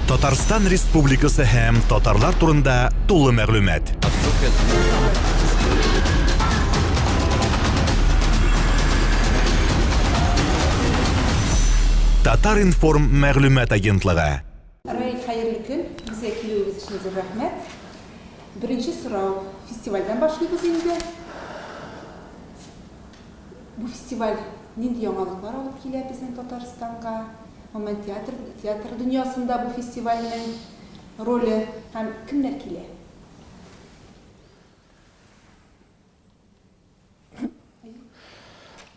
Татарстан Республикасы һәм татарлар турында тулы мәгълүмат. Татар-информ мәгълүмат агентлыгы. Раил, хәерле көн! Безгә килүегез өчен зур рәхмәт. Беренче сорау, фестивальдән башлыйбыз инде. Бу фестиваль нинди яңалыклар алып килә безнең Татарстанга? Гомумән, театр, театр дөньясында бу фестивальнең роле һәм кемнәр килә?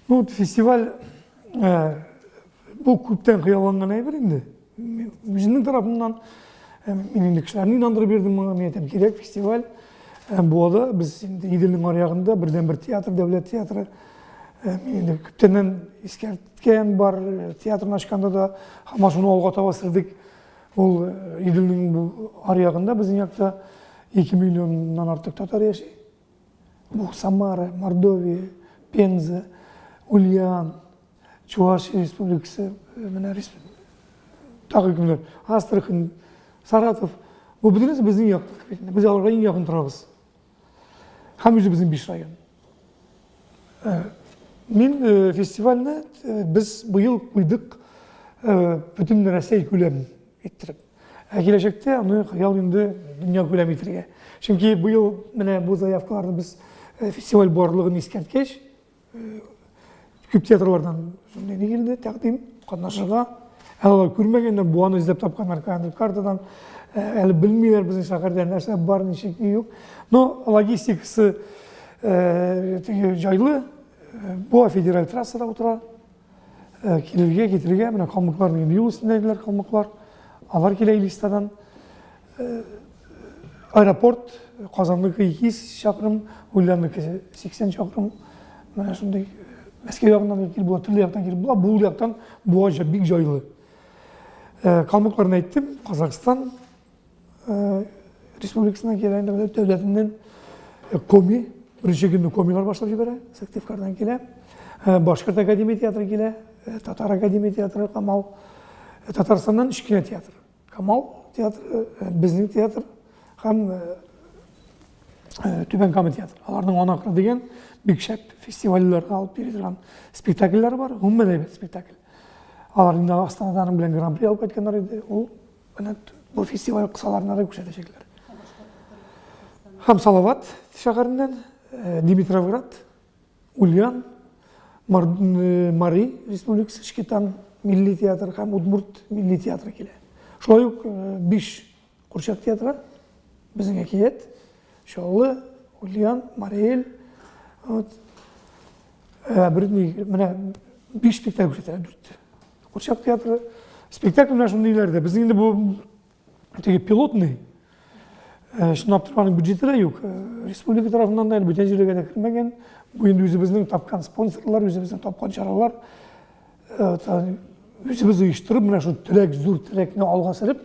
Ну, фестиваль э, бу күптән хыялланган әйбер инде. Үземнең тарафымнан э, мин инде кешеләрне инандырып йөрдем моңа, мин әйтәм, кирәк фестиваль. Э, Буада без инде Иделнең аръягында бердәнбер театр, дәүләт театры. Мин инде күптәннән искәрткән бар, театрны ачканда да һаман шуны алга таба сөрдек. Ул Иделнең бу аръягында безнең якта 2 миллионнан артык татар яши. Бу Самара, Мордовия, Пенза, Ульян, Чувашия республикасы, менә тагы кемнәр, Астрахань, Саратов. Бу бөтенесе безнең якта. Без аларга иң якын торабыз. Һәм үзебезнең биш район. Мин фестивальне без быел куйдык бөтен Рәсәй күләм иттереп. Ә киләчәктә аны хыял инде дөнья күләм итергә. Чөнки быел менә бу заявкаларны без фестиваль барлыгын искәрткәч, күп театрлардан шундый ни килде, тәкъдим катнашырга. Әле алар күрмәгәннәр, Буаны эзләп тапканнар картадан. Әле белмиләр безнең шәһәрдә нәрсә бар, ничек, ни юк. Но логистикасы теге җайлы. Буа федераль трассада утыра. Килергә, китергә, менә калмыкларның инде юл өстендә иделәр калмыклар. Алар килә Илистадан. Аэропорт Казанныкы 200 чакрым, Ульянныкы 80 чакрым. Менә шундый Мәскәү ягыннан да килеп була, төрле яктан килеп була. Бу яктан Буа бик җайлы. Калмыкларны әйттем, Казахстан республикасыннан килә инде дәүләтеннән Коми, беренче көнне комилар башлап җибәрә, Сыктывкардан килә. Башкорт академия театры килә, Татар академия театры Камал. Татарстаннан өч кенә театр. Камал театры, безнең театр һәм Түбән Кама театры. Аларның Ана кыры дигән бик шәп фестивальләргә алып йөри торган спектакльләре бар. Гомумән әйбәт спектакль. Алар инде Астанада аның белән гран-при алып кайтканнар иде. Ул менә бу фестиваль кысаларында да күрсәтәчәкләр. Һәм Салават шәһәреннән, Димитровград, Ульян, Мари республикасы Шкетан милли театры һәм Удмурт милли театры килә. Шулай ук 5 курчак театры, безнең әкият, Чаллы, Ульян, Мариэль. Вот. Бер менә 5 спектакль күрсәтә, 4. Курчак театры. Спектакль менә шундыйларда. Безнең инде бу теге пилотный, чынлап торып аның бюджеты да юк. Республика тарафыннан да әле бүтән җиргә дә кермәгән. Бу инде үзебезнең тапкан спонсорлар, үзебезнең тапкан чаралар. Үзебез оештырып, менә шул теләк, зур теләкне алга сөреп,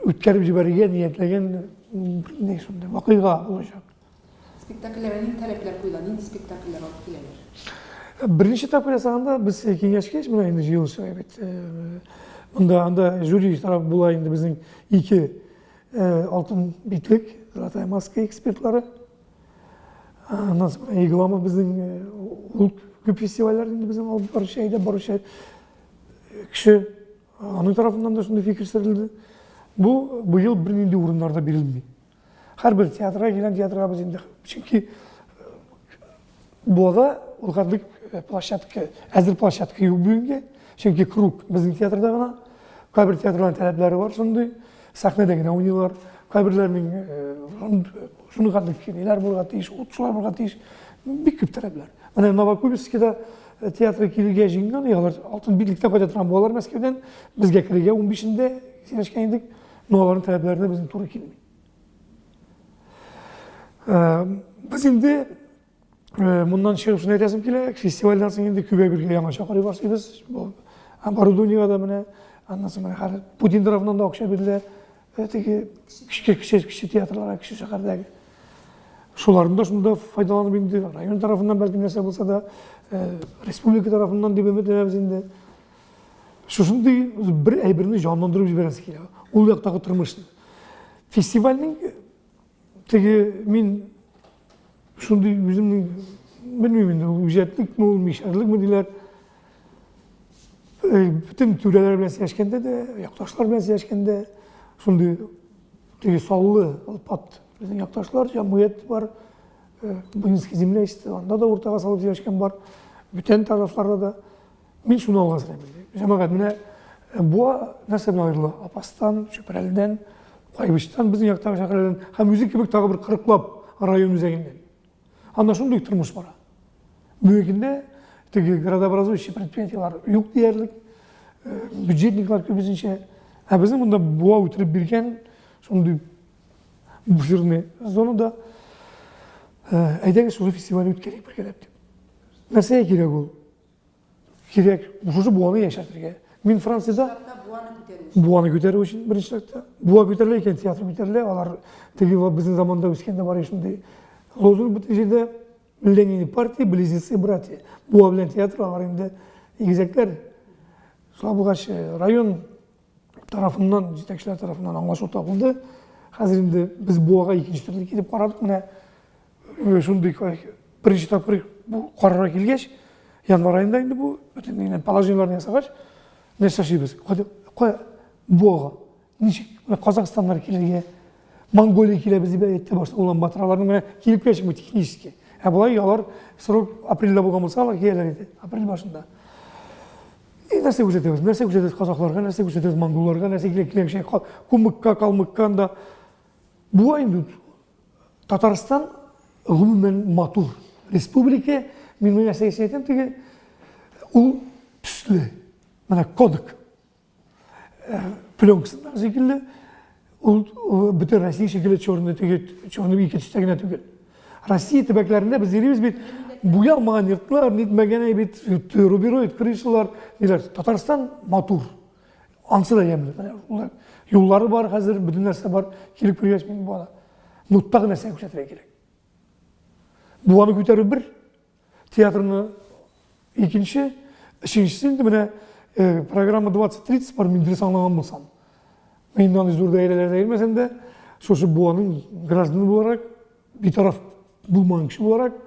үткәреп җибәрергә ниятләгән ни шундый вакыйга булачак. Спектакльләргә нинди таләпләр куела, нинди спектакльләр алып киләләр? Беренче тапкыр ясаганда без киңәшкәч, менә инде җыелыш бит. Монда анда жюри тарафы була инде безнең ике алтын битлек, золотая маска экспертлары. Аннан соң Игламов безнең ул күп фестивальләр инде безнең алып баручы, әйдәп баручы кеше. Аның тарафыннан да шундый фикер сөрелде. Бу быел бернинди урыннарда бирелми. Һәрбер театрга килгән театрга без инде, чөнки Буада ул хәтлек площадка, әзер площадка юк бүгенгә. Чөнки круг безнең театрда гына. Кайбер театрларның таләпләре бар шундый, сәхнәдә генә уйныйлар. Кайберләренең шуны хәтлек ниләр булырга тиеш, ут шулай булырга тиеш. Бик күп таләпләр. Менә Новокубецкида театрга килергә җыенган, алар алтын битлектә кайта торган булалар Мәскәүдән. Безгә керергә 15-ндә сөйләшкән идек. Но аларның таләпләренә безнең туры килми. Без инде моннан чыгып шуны әйтәсем килә, фестивальдән соң инде күбәйбергә яңа чакырый башлыйбыз. Бу оборудованиега да менә, аннан соң менә хәзер Путин тарафыннан да акча бирелә. Теге кече кече кече театрларга, кече шәһәрдәге. Шуларны да шунда файдаланып инде район тарафыннан бәлки нәрсә булса да, республика тарафыннан дип өметләнәбез инде. Шушындый бер әйберне җанландырып җибәрәсе килә. Ул яктагы тормышны. Фестивальнең теге мин шундый үземнең белмим инде, үҗәтлекме ул, мишәрлекме диләр. Бөтен түрәләр белән сөйләшкәндә дә, якташлар белән сөйләшкәндә, шундый теге саллы алпат безнең якташлар, җәмгыять бар, Буинский землячество, анда да уртага салып сөйләшкән бар, бүтән тарафларда да. Мин шуны алга сорыйм инде. Җәмәгать, менә Буа нәрсә белән аерыла? Апастан, Чүпрәледән, Кайбычтан, безнең яктагы шәһәрләрдән һәм үзе кебек тагы бер кырыклап район үзәгеннән. Анда шундый тормыш бара. Бүгенге көндә теге градообразующий предприятиеләр юк диярлек, бюджетниклар күбесенчә. Ә безнең монда Буа үтереп биргән шундый буферный зонада әйдәгез шушы фестивальне үткәрик бергәләп дип. Нәрсәгә кирәк ул? Кирәк шушы буаны яшәртергә. Мин Франциядә буаны күтәрү өчен беренче чиратта. Буа күтәрелә икән, театр күтәрелә. Алар теге безнең заманда үскәндә бар шундый лозунг бөтен җирдә Ленин партия, близнецы братья. Буа белән театр алар инде игезәкләр. Шулай булгач, район тарафыннан, җитәкчеләр тарафыннан аңлашу табылды. Хәзер инде без Буага икенче төрле килеп карадык. Менә шундый беренче тапкыр бу карарга килгәч, январь аенда инде бу бөтен положениеләрне ясагач, нәрсә эшлибез? Кая Буага? Ничек менә Казахстаннар килергә, Монголия киләбез дип әйтте башта Улан Батыр. Аларның менә килеп килә чыкмый технически. Ә болай алар срок апрельдә булган булса, алар киләләр иде, апрель башында. И нәрсә күрсәтәбез? Нәрсә күрсәтәбез казахларга, нәрсә күрсәтәбез монголларга, нәрсә килә килә кеше кумыкка, калмыкка анда. Бу инде Татарстан гомумән матур республика. Мин моны нәрсәгә әйтәм теге ул төсле. Менә кодек. Пленкасында шикелле ул бөтен Россия шикелле черный теге черный ике төстә генә түгел. Россия төбәкләрендә без йөрибез бит буялмаган йортлар, нитмәгән бит рубероид крышалар, ниләр. Татарстан матур. Ансы да ямьле. Менә улар юллары бар хәзер, бөтен нәрсә бар. Килеп кергәч мин бу ана. Ну тагы нәрсә күрсәтергә кирәк. Буаны күтәрү бер, театрны икенче, өченчесе инде менә э, программа 2030 бар, мин дөрес аңлаган булсам. Мин андый зур даирәләрдә йөрмәсәм дә, шушы буаның гражданы буларак, битараф булмаган кеше буларак,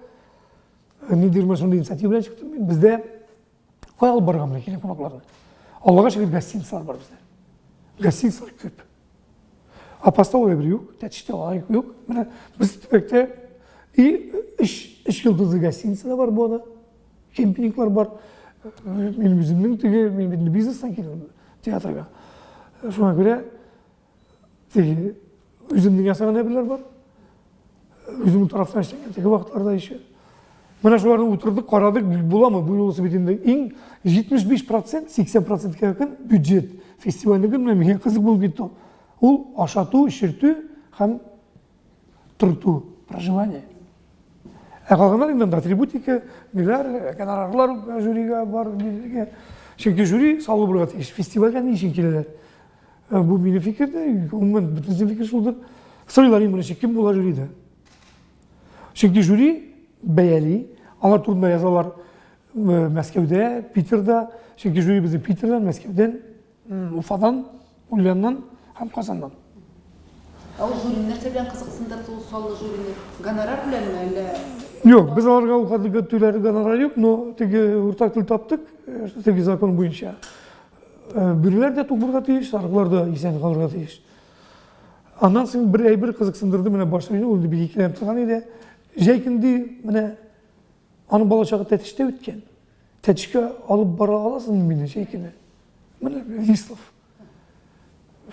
э, ниндидер менә шундый инициатива белән чыктым мин. Бездә кая алып барырга менә килгән кунакларны? Аллага шөкер, гостиницалар бар бездә. Гостиницалар күп. Апаста ул әйбер юк, Тәтештә алай юк. Менә без төбәктә и өч, өч йолдызлы гостиница да бар буада, кемпинглар бар. Мин үземнең теге, мин бит бизнестан килдем театрга. Шуңа күрә теге үземнең ясаган әйберләр бар. Үземнең тарафтан эшләнгән теге вакытларда еще. Менә шуларны утырдык, карадык, буламы? Бу юлысы бит инде иң 75%, 80% якын бюджет фестивальнеке менә миңа кызык булып китте. Ул ашату, эчертү һәм торту, проживание. Ә калганнар инде анда атрибутика, ниләр, гонорарлар жюрига бар, бирергә. Чөнки жюри саллы булырга тиеш. Фестивальгә ни өчен киләләр? Бу минем фикер дә, гомумән бөтенесенең фикере шулдыр. Сорыйлар иң беренче, кем була жюрида? Чөнки жюри бәяли, алар турында язалар Мәскәүдә, Питерда, чөнки жюри безнең Питердан, Мәскәүдән, Уфадан, Ульяннан һәм Казаннан. Ә ул жюрины нәрсә белән кызыксындырды, ул саллы жюрины? Гонорар беләнме, әллә? Юк, без аларга ул хәтле түләр гонорар юк, но теге уртак тел таптык, теге закон буенча. Бүреләр дә тук булырга тиеш, сарыклар да исән калырга тиеш. Аннан соң бер әйбер кызыксындырды, менә башта ул инде бик икеләнеп торган иде. Җәй көне ди, менә аның балачагы Тәтештә үткән. Тәтешкә алып бара аласыңмы мине җәй көне? Менә Вислов.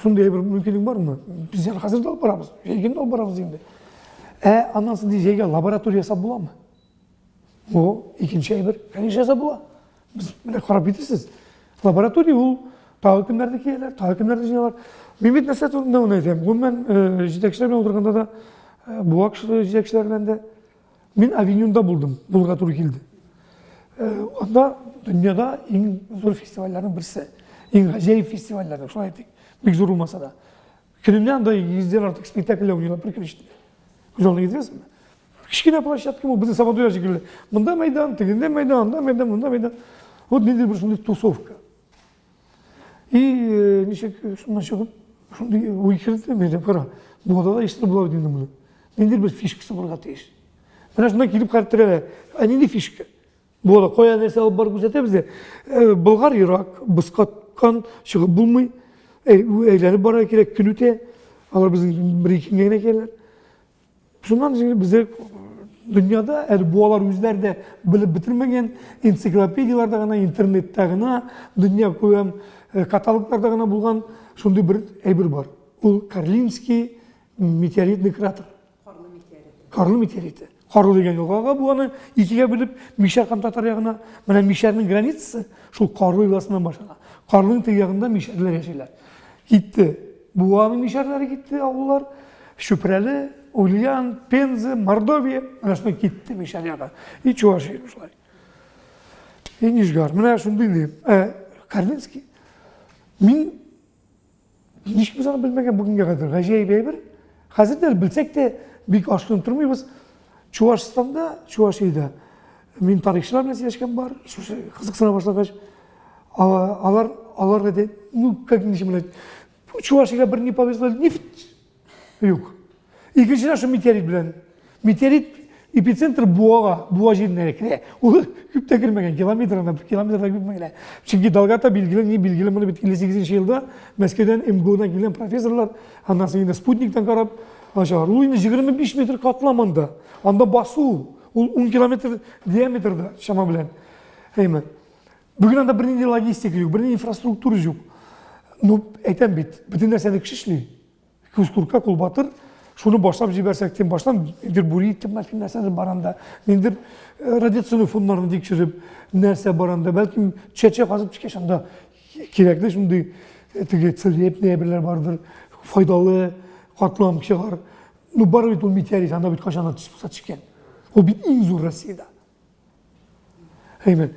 Шундый әйбер мөмкинлек бармы? Без әле хәзер дә алып барабыз, җәй көне дә алып барабыз инде. Ә аннан соң ди, җәйгә лаборатория ясап буламы? Бу икенче әйбер, конечно, ясап була. Без менә карап китерсез. Лаборатория ул тагы кемнәрне кияләр, тагы кемнәрне җыялар. Мин бит нәрсә турында гына әйтәм. Гомумән, э, җитәкчеләр белән утырганда да, э, Буа кешеләре җитәкчеләр белән дә мин Авиньонда булдым, булырга туры килде. Э, анда дөньяда иң зур фестивальләрнең берсе. Иң гаҗәеп фестивальләрнең, шулай әйтик. Бик зур булмаса да. Көненә анда йөздән артык спектакльләр уйныйлар бер көн эчендә. Күз алдына китерәсезме? Кечкенә площадка бу, безнең Сабантуйлар шикелле. Монда мәйдан, тегендә мәйдан, анда мәйдан, монда мәйдан. Вот ниндидер бер шундый тусовка. И э, ничек шуннан чыгып, шундый уй керде, мин әйтәм, кара, Буада да оештырып була бит инде моны. Ниндидер бер фишкасы булырга тиеш. Менә шуннан килеп хәл терәлә. Ә нинди фишка? Буада кая нәрсә алып барып күрсәтәбез дә, э, Болгар ерак, боз каткан, чыгып булмый. Әйләнеп барырга кирәк, көн үтә. Алар безнең бер ике көнгә генә киләләр. Шуннан соң бездә дөньяда әле буалар үзләре дә белеп бетермәгән, энциклопедияләрдә генә, интернетта гына, дөнья күләм э, каталогларда гына булган шундый бер әйбер бар. Ул Карлинский метеоритный кратер. Карлы метеориты. Карлы метеориты. Карлы дигән елгага бу аны икегә бүлеп, Мишәр һәм Татар ягына. Менә Мишәрнең границасы шул Карлы елгасыннан башлана. Карлының теге ягында мишәрләр яшиләр. Китте. Буаның мишәрләре китте, авыллар. Чүпрәле, Ульян, Пенза, Мордовия, менә шунда китте мишәр ягы. И Чувашия шулай. И Нижгар. Менә шундый инде. Ә, Карлинский. Мин ничек без аны белмәгән бүгенгә кадәр. Гаҗәеп әйбер. Хәзер дә белсәк тә бик ашкынып тормыйбыз. Чувашстанда, Чувашиядә мин тарихчылар белән сөйләшкән бар, шушы кызыксына башлагач, алар алар әйтә, ну, как ничек менә Чувашиягә бер не повезло, нефть юк. Икенчедән шул метеорит белән. Метеорит эпицентр Буага, Буа җиренә керә. Ул күп тә кермәгән, километрына, бер километр да күпме генә. Чөнки Долгота билгеле, ни билгеле, моны бит 58 елда Мәскәүдән МГУдан килгән профессорлар, аннан соң инде спутниктан карап ачалар. Ул инде 25 метр катлам анда. Анда басу, ул 10 километр диаметрда чама белән. Әйме. Бүген анда бернинди логистика юк, бернинди инфраструктура юк. Ну, әйтәм бит, бөтен нәрсәне кеше эшли. Күз курка, кул батыр. Шуны башлап җибәрсәк, тем баштан ниндидер бури итеп, бәлкем нәрсәдер бар анда, ниндидер э, радиационный фоннарны тикшереп, нәрсә бар анда, бәлкем чәчә казып төшкәч анда кирәкле шундый э, теге целебный әйберләр бардыр, файдалы катлам чыгар. Ну, бар бит ул метеорит, анда бит кайчандыр төшеп төшкән. Ул бит иң зур Россиядә. Әйме.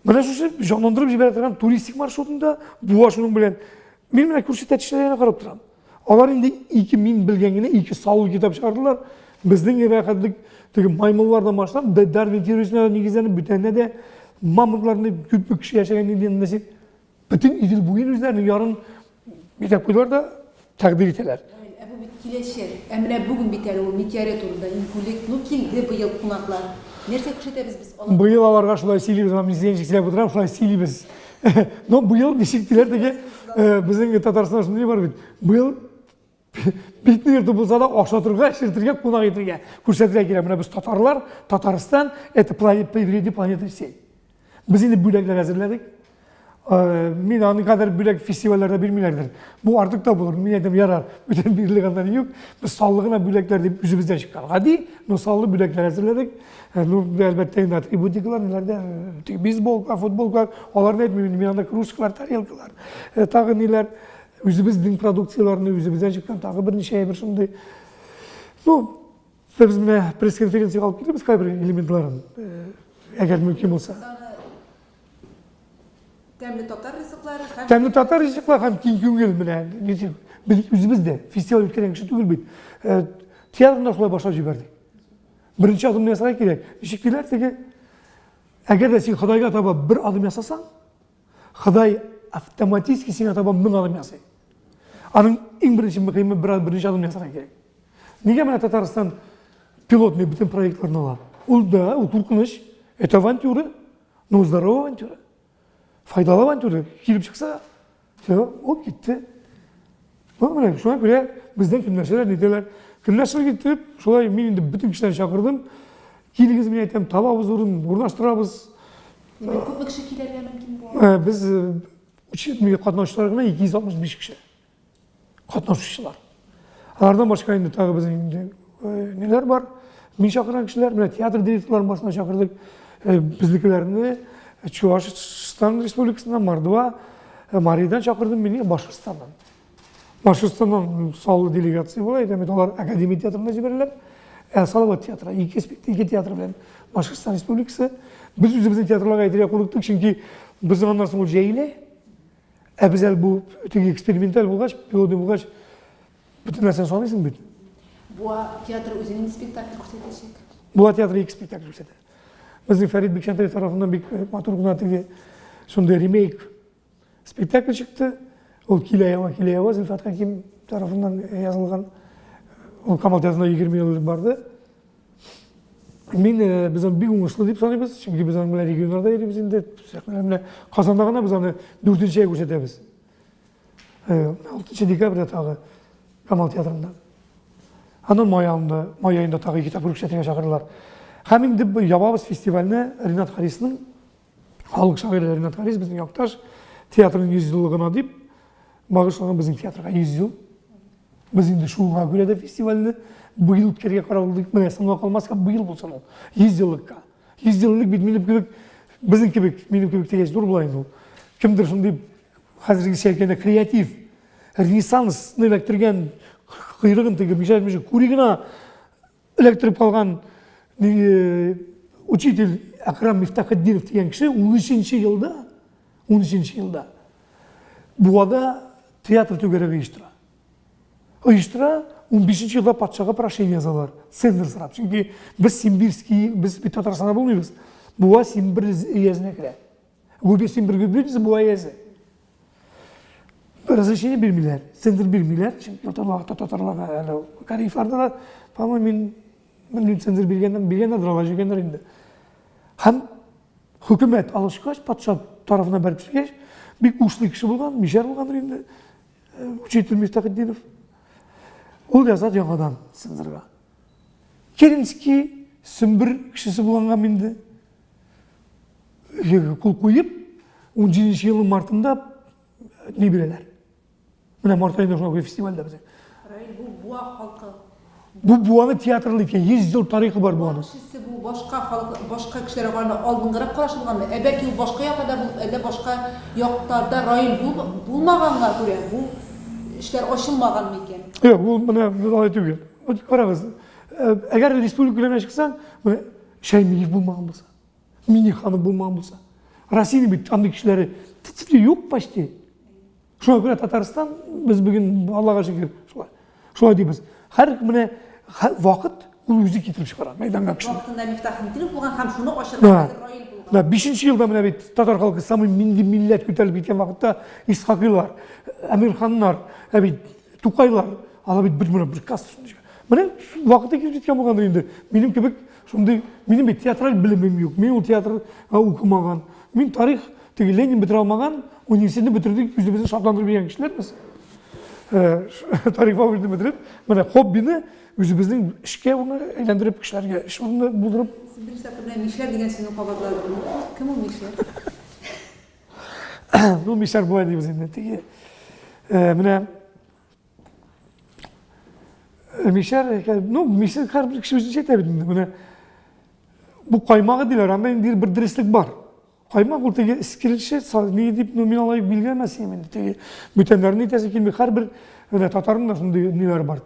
Менә шушы җанландырып җибәрә торган туристик маршрутында буа шуның белән. Мин менә күрше тәтешләргә карап торам. Алар инде ике мин белгән генә ике саллы китап чыгардылар. Безнең рәхәтлек теге маймыллардан башлап Дарвин теориясенә нигезләнеп бүтәннә дә мамонтларны күпме кеше яшәгән нинди нәрсә. Бөтен Идел буен үзләренең ярын битәп куйдылар да тәкъдир итәләр. Ә бу бит киләчәк. Ә менә бүген бит әле ул метеорит турында иңкүлек. Ну, килде быел кунаклар. Нәрсә күрсәтәбез без аларга? Быел аларга шулай сөйлибез, мин сезгә ничек сөйләп утырам, шулай сөйлибез. Но быел ничек диләр теге, э, безнең Татарстанда шундый бар бит. Быел битне ертып булса да ашатырга, эчертергә, кунак итергә, күрсәтергә кирәк. Менә без татарлар, Татарстан, это впереди планеты всей. Без инде бүләкләр әзерләдек. Э, мин аның кадәр бүләк фестивальләрдә бирмиләрдер. Бу артык та булыр. Мин әйтәм, ярар, бүтән бирелгәннәр юк. Без саллы гына бүләкләр дип үзебездән чыккан. Гади, но саллы бүләкләр әзерләдек. Э, ну, әлбәттә, инде атрибутикалар, ниләрдә, э, бейсболка, футболка, аларны әйтмим, мин анда кружкалар, тарелкалар, тагы ниләр. Үзебезнең продукцияләрне үзебездән чыккан тагы берничә әйбер шундый. Ну, без менә пресс-конференциягә алып килдек кайбер элементларын, әгәр мөмкин булса. Тәмле татар ризыклары һәм Тәмле татар ризыклары һәм киң күңел менә. Без үзебез дә фестиваль үткәргән кеше түгел бит. Театрны да шулай башлап җибәрдек. Беренче адымны ясарга кирәк. Ничек диләр теге? Әгәр дә син Ходайга таба бер адым ясасаң, Ходай автоматически сиңа таба мең адым ясый. Аның иң беренче мөһиме бер беренче адым ясарга кирәк. Нигә менә Татарстан пилотный бөтен проектларны ала? Ул да, ул куркыныч. Это авантюра, но здоровая авантюра. Файдалы авантюра. Килеп чыкса, все, ул китте. Ну, менә шуңа күрә бездән көнләшәләр, нитәләр. Көнләшергә итеп, шулай мин инде бөтен кешеләрне чакырдым. Килегез, мин әйтәм, табабыз урын, урнаштырабыз. Димәк, күпме кеше килергә мөмкин бу? Э, без э, учебный катнашучылар гына 265 кеше. Катнашучылар. Алардан башка инде тагы безнең инде э, ниләр бар? Мин чакырган кешеләр, менә театр директорларын башына чакырдык. Безнекеләрне Чувашстан республикасыннан, Мордва, Маридан чакырдым мин, Башкортстаннан. Башкортстаннан саллы делегация була, әйтәм бит, алар академия театрына җибәрәләр. Ә Салават театры, ике спектакль, ике театр белән Башкортстан республикасы. Без үзебезнең театрларга әйтергә курыктык, чөнки безнең аннан соң ул җәелә. Ә без әле бу теге эксперименталь булгач, пилотный булгач, бөтен нәрсәне саныйсың бит. Буа театры үзе нинди спектакль күрсәтәчәк? Буа театры ике спектакль күрсәтә. Безнең Фәрит Бикчәнтаев тарафыннан бик матур гына теге шундый ремейк спектакль чыкты. Ул Килә ява, килә ява Зөлфәт Хәким тарафыннан язылган. Ул Камал театрында 20 ел элек барды. Мин э, без аны бик уңышлы дип саныйбыз, чөнки без аның белән регионнарда йөрибез инде. Сәхнәләр менә Казанда гына без аны дүртенче ай күрсәтәбез. 6 э, декабрьдә тагы Камал театрында. Аннан май аенда, май аенда тагы ике тапкыр күрсәтергә чакырдылар. Һәм инде ябабыз фестивальне Ринат Харисның халык шагыйре Ринат Харис безнең якташ театрның 100 еллыгына дип багышланган безнең театрга 100 ел. Без инде шуңа күрә дә фестивальне быел үткәрергә карар булдык. Менә соңга калмаска быел булсын ул. 100 еллыкка. 100 ел элек бит минем кебек, безнең кебек, минем кебек дигәч зур була инде ул. Кемдер шундый хәзергечә әйткәндә креатив, ренессансны эләктергән койрыгын теге мишәр мишәр күригенә эләктереп калган учитель Әкрам Мифтахетдинов дигән кеше 13 елда 13 елда Буада театр түгәрәге оештыра. Оештыра, 15 елда патшага прошение язалар, цензор сорап. Чөнки без Симбирский, без бит Татарстанда булмыйбыз. Буа Симбир өязенә керә. Губер Симбир губерниясе Буа өязе. Разрешение бирмиләр, цензор бирмиләр, чөнки татарларга, татарларга әле Кариевларда да, по-моему, мин белмим, цензор биргәннәр, биргәннәрдер, алар җиргәннәр инде. Һәм хөкүмәт алышкач, патша тарафына барып төшкәч, бик ушлы кеше булган, мишәр булгандыр инде, э, учитель Мифтахетдинов. Ул яза яңадан цензорга. Керенский Сембер кешесе булганга инде кул куеп, 17 елның мартында ни бирәләр. Менә март аенда шуңа фестивальдә безнең. Раил, бу Буа халкы. Бу Буаны театрлы икән, 100 ел тарихы бар Буаның. Кешесе бу башка халык, башка кешеләргә караганда алдынгырак карашы булганмы? Ә бәлки ул башка якта да булып, әллә башка якларда Раил булмаганга күрә бу эшләр ачылмаганмы икән? Юк, ул менә алай түгел. Вот карагыз, әгәр республика күләменә чыксаң, менә Шәймиев булмаган булса, Миннеханов булмаган булса, Россиянең бит андый кешеләре юк почти. Шуңа күрә Татарстан без бүген Аллага шөкер шулай. Шулай дибез. Һәр менә вакыт ул үзе китереп чыгара мәйданга кешене. Вакытында Мифтах Митинов булган һәм шуны ачырга хәзер Раил булган. Да, 5 елда менә бит татар халкы самый милли милләт күтәрелеп киткән вакытта Исхакыйлар, Әмирханнар, ә бит Тукайлар, алар бит бер менә бер каст. Менә вакыты килеп җиткән булгандыр инде. Минем кебек шундый, минем бит театраль белемем юк. Мин ул театрга укымаган. Мин тарих, теге Ленин бетерә алмаган университетны бетердек, үзебезне шатландырып йөргән кешеләр без. Э, тарих факультетын бетереп, менә хоббины үзебезнең эшкә урыны әйләндереп, кешеләргә эш урыны булдырып. Син беренче тапкыр менә мишләр дигән сүзне кабатладың. Кем ул мишләр? Ну, мишәр болай дибез инде. Теге э, менә э, мишәр, э, ну, мишәр һәрбер кеше үзенчә әйтә бит инде. Менә бу каймагы диләр, анда инде бер дөреслек бар. Каймак ул теге эскерче, ни дип, ну, мин алай билгеләмәс идем инде. Теге бүтәннәрне әйтәсе килми. Һәрбер менә татарның да шундый ниләре бар.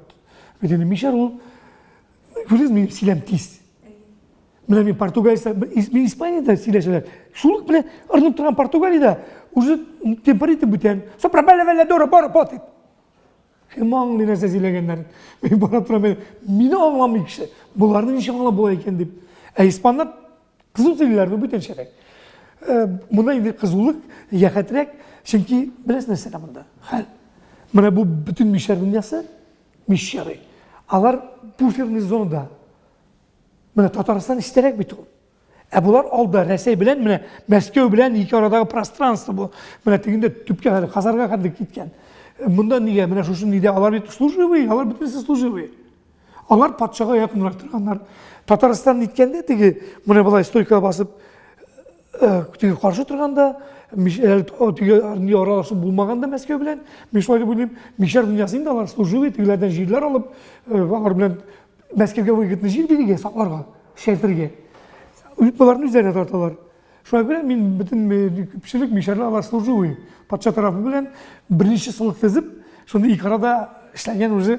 Бит инде мишәр ул, күрдегез, минем сөйләм тиз. Менә мин Португалияда, мин Испаниядә сөйләшәләр. Шул ук менә ырынып торган Португалиядә уже темперамент бүтән. Сопрабәләвәләдора бара пот дип. Кем аңлый нәрсә сөйләгәннәрен? Мин барып торам, мине аңламый кеше. Боларны ничек аңлап була икән дип. Ә испаннар кызу сөйлиләр, бу бүтәнчәрәк. Э, монда инде кызулык яхәтрәк, чөнки беләсез нәрсә монда? Хәл. Менә бу бөтен мишәр дөньясы, мишәре. Алар буферный зонада. Менә Татарстан истәрәк бит ул. Ә болар алда Рәсәй белән менә Мәскәү белән ике арадагы пространство бу. Менә тегендә төпкә хәтле Хазарга хәтле киткән. Э, монда нигә менә шушы нидә алар бит служивые, алар бөтенесе служивые. Алар патшага якынрак торганнар. Татарстан ниткәндә теге менә болай стойкага басып э, теге каршы торганда теге ни аралашу булмаганда Мәскәү белән, мин шулай дип уйлыйм, мишәр дөньясы инде алар служивый, тегеләрдән җирләр алып, э, алар белән Мәскәүгә выгодно җир бирергә, сакларга, эшкәртергә. Боларны үзләренә тарталар. Шуңа күрә мин бөтен күпчелек мишәрләр алар служивый. Патша тарафы белән берничә сылык тезеп, шундый ике арада эшләгән уже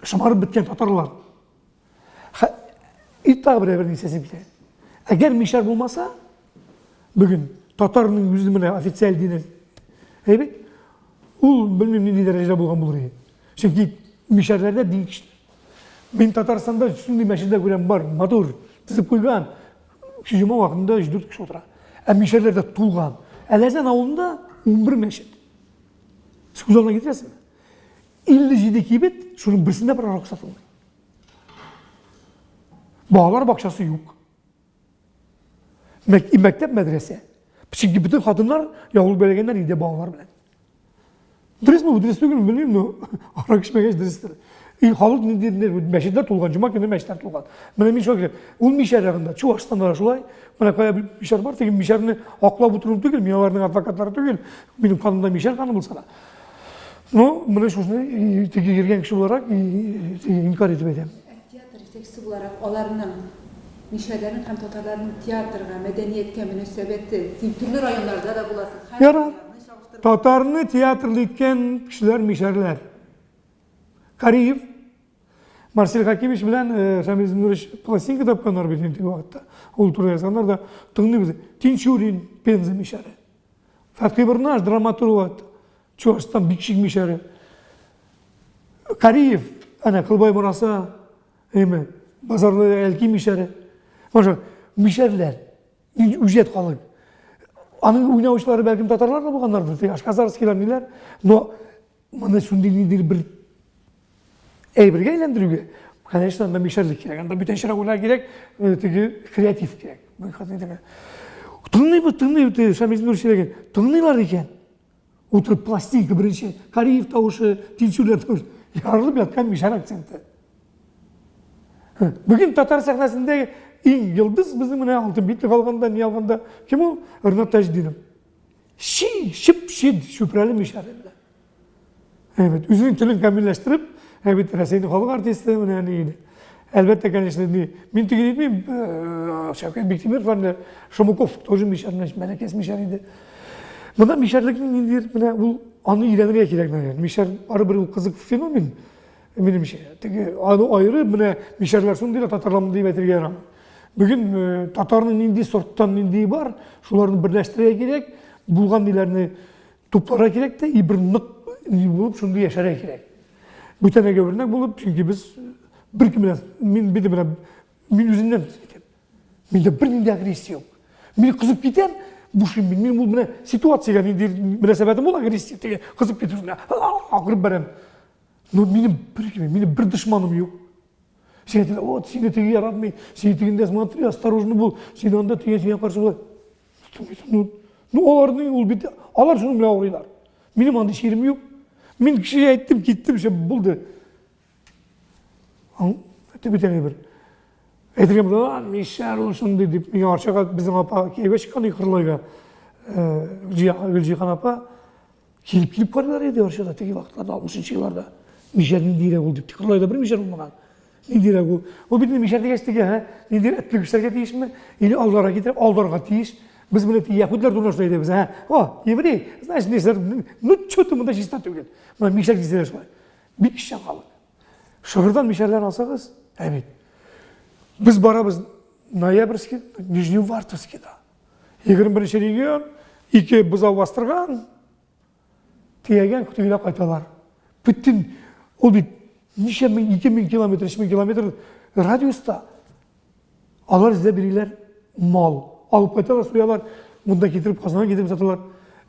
шомарып беткән татарлар. И тагы бер нәрсәсе килә. Әгәр мишәр булмаса, бүген татарның үзе менә официаль дине әйбәт, ул белмим нинди дәрәҗәдә булган булыр иде. Чөнки мишәрләрдә дин көчле. Мин Татарстанда шундый мәчетләр күрәм, бар, матур, төзеп куйган. Җомга вакытында 3-4 кеше утыра. Ә мишәрләрдә тулган. Әләзән авылында 11 мәчет. Сез күз алдына китерәсезме? 57 кибет, шуның берсендә порошок сатылмый. Балалар бакчасы юк. Мәктәп, мәдрәсә. Чөнки бөтен хатыннар яулык бәйләгәннәр өйдә балалар белән. Дөресме бу, дөрес түгелме, белмим, но арак эчмәгәч дөрестер. И халык нинди мәчетләр тулган, җома көне мәчетләр тулган. Менә мин шулай ул мишәр ягында, Чувашстанда да шулай. Менә кая мишәр бар, теге мишәрне аклап утыру түгел, мин аларның адвокатлары түгел. Минем канымда мишәр каны булса да. Ну, менә шушыны теге йөргән кеше буларак теге инкар итеп әйтәм. Ә театр җитәкчесе буларак аларның мишәрләрнең һәм татарларның театрга, мәдәнияткә мөнәсәбәте, син төрле районнарда да буласың, һәр Ярар. Татарны театрлы иткән кешеләр мишәрләр. Кариев, Марсель Хакимович белән э, Шамил Зиннурович пластинка тапканнар бит инде вакытта. Ул турыда язганнар да тыңлыйбыз. Тинчурин, Пенза мишәре. Фәтхи Бурнаш, драматург, Чувашстан Бикшик мишәре. Кариев, әнә Кылбай Мураса, әйме, Базарлы Әлки мишәре. Маша, мишәрләр. Үҗәт халык. Аның уйнаучылары бәлкем татарлар да булганнардыр, теге ашказарскийлар ниләр, но моны шундый ниндидер бер әйбергә әйләндерүгә, конечно, анда мишәрлек кирәк, анда бүтәнчәрәк уйлар кирәк, э, теге креатив кирәк. Тыңлыйбыз, тыңлыйбыз, Шамил Нур сөйләгән, тыңлыйлар икән. Утырып пластинка беренче, Кариев тавышы, Тинчурин тавышы, ярылып яткан мишәр акценты. Бүген татар сәхнәсендә иң йолдыз безнең менә алтын битлек алганда, ни алганда, кем ул? Ренат Таҗетдинов. Чи, чып-чи чүпрәле мишәр белән. Әйбәт, үзенең телен камилләштереп, әйбәт, Рәсәйнең халык артисты менә ни иде. Әлбәттә, конечно, ни, мин теге әйтмим, э, Шәүкәт Биктимиров менә Шумаков тоже мишәр, Мәләкәс мишәр иде. Монда мишәрлекнең ниндидер менә ул аны өйрәнергә кирәк, наверное. Мишәр барыбер ул кызык феномен. Минемчә, теге аны аерып, менә мишәрләр шундый да, татарлар мондый дип әйтергә ярамый. Бүген э, татарның нинди сорттан нинди бар, шуларны берләштерергә кирәк, булган ниләрне тупларга кирәк тә, и бер нык ни булып шундый яшәргә кирәк. Бүтәннәргә үрнәк булып, чөнки без беркем белән, мин бит менә мин үземнән әйтәм. Миндә бернинди агрессия юк. Мин кызып китәм, бушыйм мин. Мин ул менә ситуациягә нинди мөнәсәбәтем була агрессия, теге кызып китү, акырып бәрәм. Ну, минем бер минем бер дошманым юк. Син әйтәләр, вот, сине теге яратмый, сине тегендә смотри, осторожно бул, син анда теге сиңа каршы була. Ну, ну, аларның ул бит, алар шуның белән авырыйлар. Минем андый чирем юк. Мин кешегә әйттем, киттем, все, булды. Әйтеп бит бер. Әйтергә була, мишәр ул шундый дип, миңа Арчага безнең апа кияүгә чыккан Кырлайга, Гөлҗиһан апа, Килеп-килеп карыйлар иде Арчада теге вакытларда, 60 нчы елларда. Мишәр ниндирәк ул дип. Кырлайда бер мишәр булмаган. Ниндирәк ул? Ул бит инде мишәр дигәч теге, һә, ниндидер этлек эшләргә тиешме? Или алдарга китереп, алдарга тиеш. Без менә теге яһүдләр турында шулай әйтәбез, һә, о, еврей, значит, нәрсәләр, ну, чё-то монда чиста түгел. Менә мишәр дисәләр шулай. Бик эшчән халык. Шыгырдан мишәрләрен алсагыз, ә бит. Без барабыз Ноябрьский, Нижневартовскийда. 21 регион, ике бозау бастырган, төягән, тегеләр кайталар. Бөтен, ул бит ничә мең, 2000 километр, 3000 километр радиуста алар эзләп йөриләр мал. Алып кайталар, суялар, монда китереп, Казанга китереп саталар.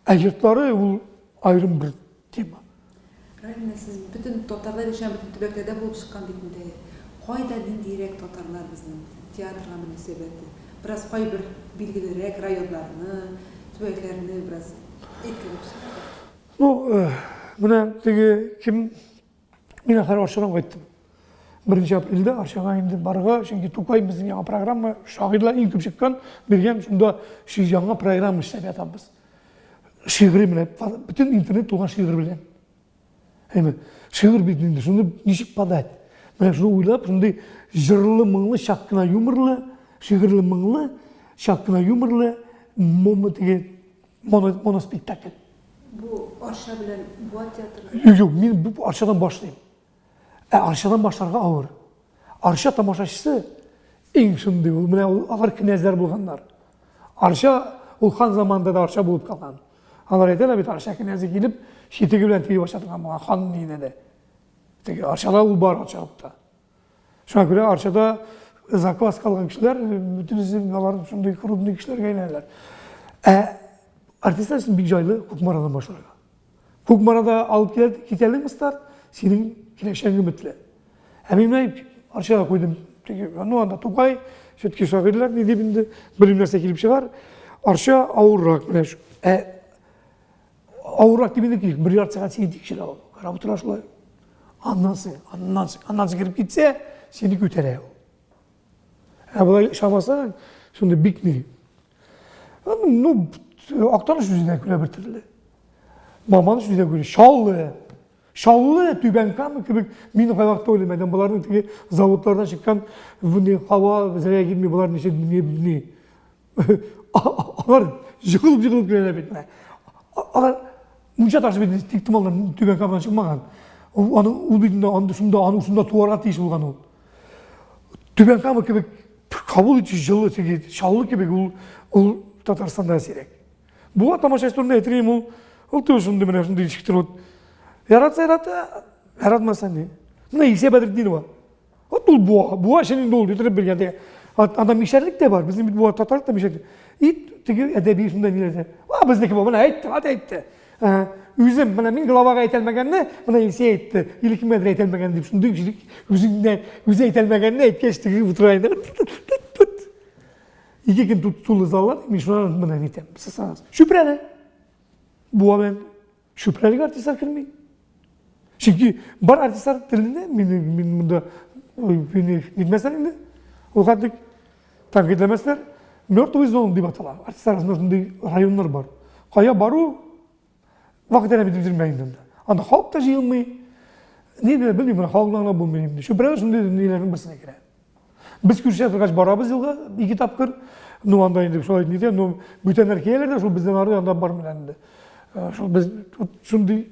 Ә йортлары ул аерым бер тема. Раил, менә сез бөтен татарлар яшәгән бөтен төбәкләрдә булып чыккан бит инде. Кайда ниндиерәк татарлар безнең театрга мөнәсәбәте? Бераз кайбер билгелерәк районнарны, төбәкләрне бераз әйткәләп чыгыгыз. Ну, менә теге кем, мин ахыр Арчадан кайттым. 1 апрельдә Арчага инде барырга, чөнки Тукай безнең яңа программа, шагыйрьләр иң күп чыккан, биргән, шунда яңа программа эшләп ятабыз. Шигъри менә бөтен интернет тулган шигырь белән. Әйме, шигырь бит инде, шуны ничек подать? Менә шуны уйлап, шундый җырлы, моңлы, чак кына юморлы, шигырьле, моңлы, чак кына юморлы момо теге моно, моноспектакль. Бу Арча белән Буа театры. Юк, юк, мин бу Арчадан башлыйм. Ә Арчадан башларга авыр. Арча тамашачысы иң шундый ул, менә ул алар князьләр булганнар. Арча ул хан заманында да Арча булып калган. Алар әйтәләр бит, Арча князе килеп, читеге белән тиеп ача торган булган хан диде дә. Теге Арчада ул бар Арчалыкта. Шуңа күрә Арчада закваска алган кешеләр, бөтенесе алар шундый крупный кешеләргә әйләнәләр. Ә артистлар өчен бик җайлы Кукмарадан башларга. Кукмарада алып килә, китәлеңме старт, синең киләчәгең өметле. Ә мин менә Арчага куйдым. Теге, ну анда Тукай, все-таки шагыйрьләр ни дип инде, белмим нәрсә килеп чыгар. Арча авыррак менә. Ә авыррак дип инде бер ярты сәгать сине тикшерә ул. Карап утыра шулай. Аннан соң, аннан соң, аннан соң кереп китсә, сине күтәрә ул. Ә болай ышанмасаң, шундый бик ни. Ну, Актаныш үзе дә көлә бер төрле. Маманыш үзе дә көлә. Чаллы. Чаллы, Түбән Кама кебек мин кайвакытта уйлыйм, әдәм боларның теге заводлардан чыккан ни һава зря килми, болар ничек ни, ни. Алар жыгылып-жыгылып киләләр бит менә. Алар мунча ташы бит тик томалдан Түбән Камадан чыкмаган. Аны ул бит инде анда шунда, аны шунда туарга тиеш булган ул. Түбән Кама кебек кабул итү җылы теге Чаллы кебек ул ул Татарстанда сирәк. Буа тамашачы турында әйтер идем, ул ул түгел шундый менә шундый ничектер вот. Яратса ярата, яратмаса ни. Менә Илсә Бәдретдинова. Вот ул буа, буа өчен инде ул бетереп биргән теге. Анда мишәрлек тә бар, безнең бит буа татарлык та мишәрлек. И теге әдәби шунда ниләр дә. А безнеке бу, менә әйтте, ат әйтте. Үзем, менә мин главага әйтә алмаганны, менә Илсә әйтте, или кемгәдер әйтә алмаган дип, шундый үзеңнән үзе әйтә алмаганны әйткәч, теге утыра инде. Ике көн тулы заллар, мин шуннан менә әйтәм, сез Чүпрәле. Буа белән Чүпрәлегә артистлар керми. Чөнки бар артистлар телендә мин мин монда мине нитмәсләр инде. Ул хәтлек тәнкыйтьләмәсләр. Мертвый зона дип атала. Артистлар арасында шундый районнар бар. Кая бару вакыт әрәм итеп йөрмә инде анда. Анда халык та җыелмый. Ни белмим, менә халык белән булмый инде. Чүпрәле шундый ниләрнең берсенә керә. Без күршедә торгач барабыз елга ике тапкыр. Ну, анда инде шулай нидә, ну, бүтәннәр киләләр дә, шул бездән ары анда бармыйлар инде. Э, шул без шундый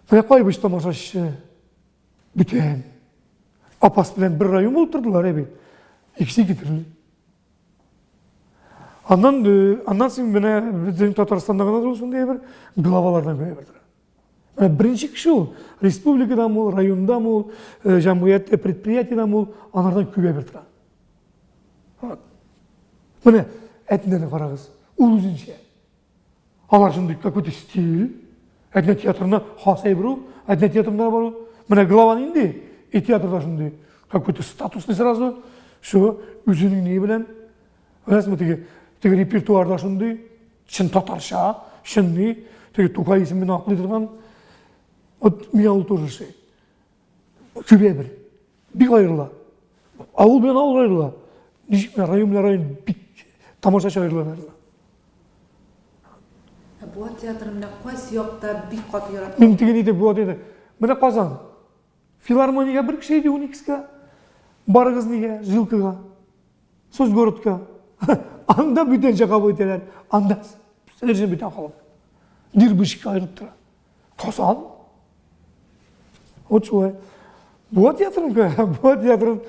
Менә Кайбыч тамашачы бүтән. Апас белән бер район булып тордылар әби. Икесе ике төрле. Аннан э, аннан соң менә безнең Татарстанда гына да шундый бер главалардан күрә бер тора. Менә беренче кеше ул, республикадамы ул, райондамы ул, э, җәмгыятьтә, предприятиедәме ул, анардан күбә бер тора. Вот. Менә Әтнәне карагыз, ул үзенчә. Алар шундый какой-то стиль. Әтнә театрына хас әйбер ул, Әтнә театрында бар ул. Менә глава нинди? И театрда шундый какой-то статусный сразу, шул үзенең ни белән. Беләсезме, теге, теге репертуарда шундый Чын татарча, чын ни, теге Тукай исемен аклый торган. Вот меня ул тоже шей. Күбә бер. Бик аерыла. Авыл белән авыл аерыла. Ничек менә район белән район бик тамашачы аерыла аерыла. Ә Буа театры менә кайсы якта бик каты ярата? Мин теге нидә Буа театры. Менә Казан. Филармониягә бер кеше иде 12-ка. Барыгыз нигә, Жилкага. Соцгородка. Анда бүтәнчә кабул итәләр. Анда совершенно бүтән халык. Дирбышка аерылып тора. Казан. Вот шулай. Буа театрын, Буа театрын,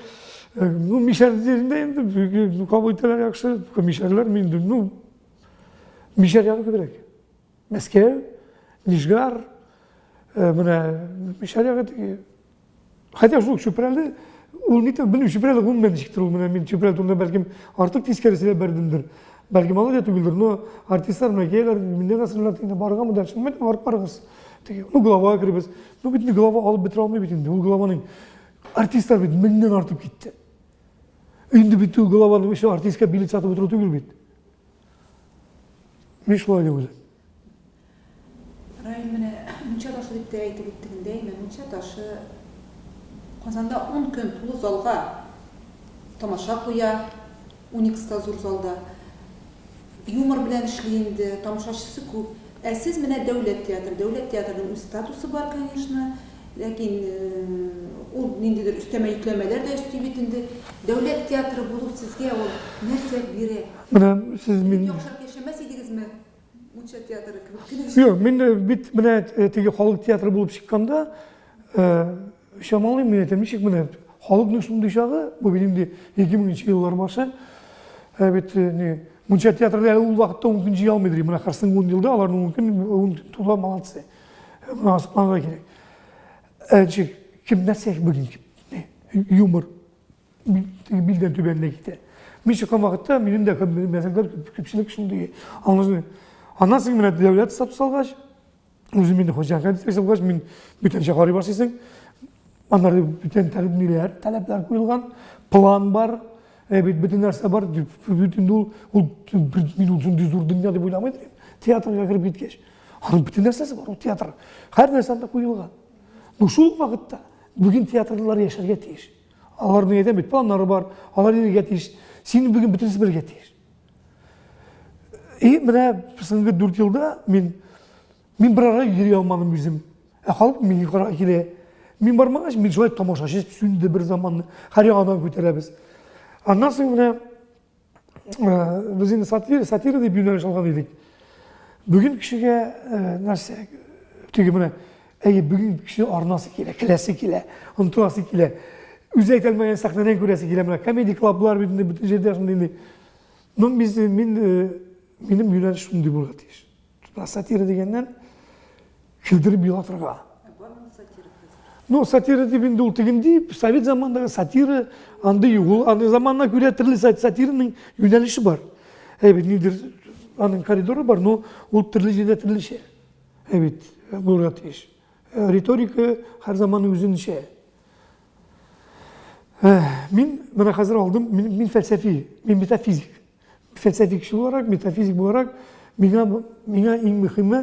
э, ну, мишәр җирендә инде кабул итәләр яхшы. Мишәрләр мин, ну, мишәр ягы күбрәк. Мәскәү, Нижгар, э, менә мишәр ягы теге Хотя шул Чүпрәле, ул ни белмим, Чүпрәле гомумән ничектер ул, менә мин Чүпрәле турында бәлкем артык тискәре сөйләп бәрдемдер. Бәлкем алай да түгелдер, но артистлар менә киләләр, миннән дә сорыйлар, инде барыргамы дальше? Мин барып барыгыз. Теге, ну главага керебез. Ну бит глава алып бетерә алмый бит инде. Ул главаның артистлар бит меңнән артып китте. Инде бит ул главаның эше артистка билет сатып утыру түгел бит. Мин шулай дип уйлыйм. Раил, менә мунча ташы дип тә әйтеп үттек инде, әйме? Мунча ташы Казанда ун көн тулы залга тамаша куя, Уникста зур залда. Юмор белән эшли инде, тамашачысы күп. Ә сез менә дәүләт театры. Дәүләт театрының үз статусы бар, конечно, ләкин ул ниндидер өстәмә йөкләмәләр дә өсти бит инде. Дәүләт театры булу сезгә ул нәрсә бирә? Менә сез мин... Яхшырак яшәмәс идегезме? Мунча театры кебек кенә. Юк, мин э, бит менә э, теге халык театры булып чыкканда, э, чамалыйм, мин әйтәм, ничек менә халыкның шундый чагы, бу бит инде 2000 еллар башы, бит не, мунча театры әле ул вакытта 10 көн җыя алмыйдыр, менә хырсың 10 елда аларның 10 көн, 10 көн тула молодцы. Менә асыкланырга кирәк. Ничек, кем нәрсә бүген юмор. Теге билдән түбәнләй китә. Мин чыккан вакытта минем дә мәсәлән күпчелек шундый аңлашылмый. Аннан соң менә дәүләт статус алгач, Үзем инде хуҗа контекст булгач, мин бүтәнчә карый башлыйсың. Аннары бүтән таләпләр, таләпләр куелган, план бар, ә бит бөтен нәрсә бар, бөтен ул, ул мин ул шундый зур дөнья дип уйламый идем. Театрга кереп киткәч, аның бөтен нәрсәсе бар, ул театр. Һәр нәрсә анда куелган. Но шул ук вакытта бүген театрлар яшәргә тиеш. Аларның әйтәм бит, планнары бар, алар йөрергә тиеш. Син бүген бөтенесе белергә тиеш. И менә соңгы 4 елда мин мин бер ара йөри алмадым үзем. Ә халык мине карарга килә. Мин бармагач, мин шулай тамашачы сүнде бер заманны. Һәр ягыннан күтәрәбез. Аннан соң менә э, без инде сатира, сатира дип юнәлеш алган идек. Бүген кешегә э, нәрсә теге менә әйе, бүген кеше арынасы килә, киләсе килә, онытыласы килә. Үзе әйтә алмаган сәхнәдән күрәсе килә. Менә комедий клублар бит инде бөтен җирдә шундый инде. Ну, без, мин, э, минем юнәлеш шундый булырга тиеш. Сатира дигәннән көлдереп елатырга. Ну, сатира дип инде ул тегенди, совет заманындагы сатира, андый юк. Ул андый заманына күрә төрле сатираның юнәлеше бар. Әйбит, нидер аның коридоры бар, но ул төрле җирдә төрлечә. Әйбит, булырга тиеш. Э, риторика һәр заманның үзенчә. Э, мин менә хәзер алдым, мин, мин фәлсәфи, мин метафизик. Фәлсәфи кеше буларак, метафизик буларак, миңа, миңа иң мөһиме,